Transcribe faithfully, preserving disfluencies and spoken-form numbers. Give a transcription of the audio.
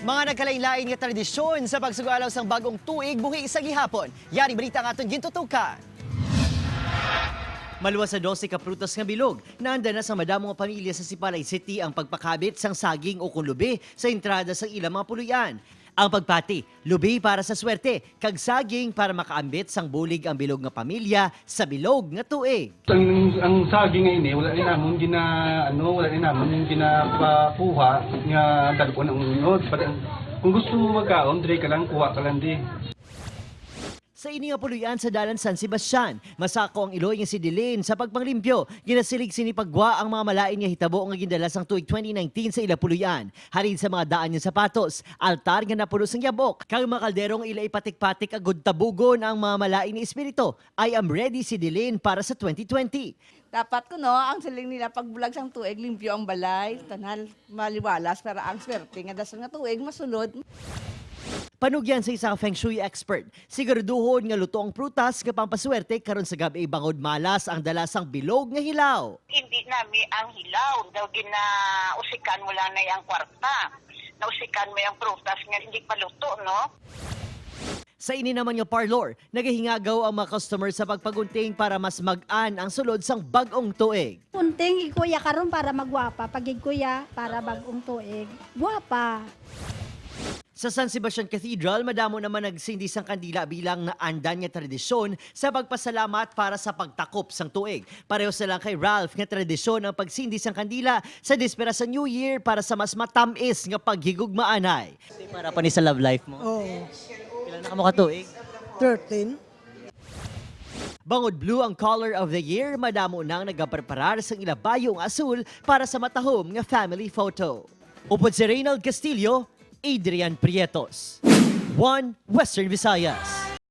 Mga nagkalain-lain nga tradisyon sa pagsugalaw sang bag-ong tuig buhi sa gihapon. Yari balita ang aton gintutukan. Maluwas sa dose ka prutas nga bilog, naanda na sa madamo nga pamilya sa Sipalay City ang pagpakabit sang saging o kon lubi sa entrada sa ilang mga puloy-an. Ang pagpati, lubi para sa swerte, kag saging para makaambit sang bulig ang bilog nga pamilya sa bilog nga tuig. Ang, ang saging nga ini, wala ni namon gina, ano, wala ni namon ginapakuha nga dalon ang unod. Pati ang, kung gusto mo magkaon, dre ka lang, kuha ka lang di. Sa ini nga puloy-an sa Dalan San Sebastian, masako ang iloy nga si Delin sa pagpanglimpyo. Ginasilig sini paggwa ang mga malain nga hitabo nga gindala sang tuig twenty nineteen sa ila puloy-an. Halin sa mga daan nga sapatos, altar nga napuno sang yabok, kag mga kaldero nga ila ipatik-patik agud tabugon ang mga malain nga espiritu. "I am ready," si Delin para sa twenty twenty. Dapat kuno ang siling nila, pagbulag sang tuig, limpyo ang balay, tanan maliwalas para ang swerte nga dason nga tuig masulod. Panugyan sa isa ka feng shui expert, siguraduhon nga luto ang prutas nga pampaswerte karon sa gab-i bangod malas ang dala sang bilog nga hilaw. Hindi nami ang hilaw, daw ginausikan mo lang na ang kwarta. Nausikan mo ang prutas nga hindi pa luto, no? Sa ini naman nga parlor, nagahingagaw ang mga customer sa pagpagunting para mas mag-an ang sulod sang bag-ong tuig. Gunting, igkuya karon para magwapa, pag-igkuya para bag-ong tuig, gwapa. Sa San Sebastian Cathedral, madamo naman nagsindi sang kandila bilang naandan nga tradisyon sa pagpasalamat para sa pagtakop sang tuig. Pareho sa lang kay Ralph nga tradisyon ang pagsindi sang kandila sa dispera sa New Year para sa mas matamis nga paghigugmaanay. Para pa ni sa love life mo? Oo. Pila na kamo ka tuig? Thirteen. Bangod blue ang color of the year, madamo nang nagapreparar sang ila bayo nga asul para sa matahom nga family photo. Upod si Reynald Castillo, Adrian Prietos, One Western Visayas.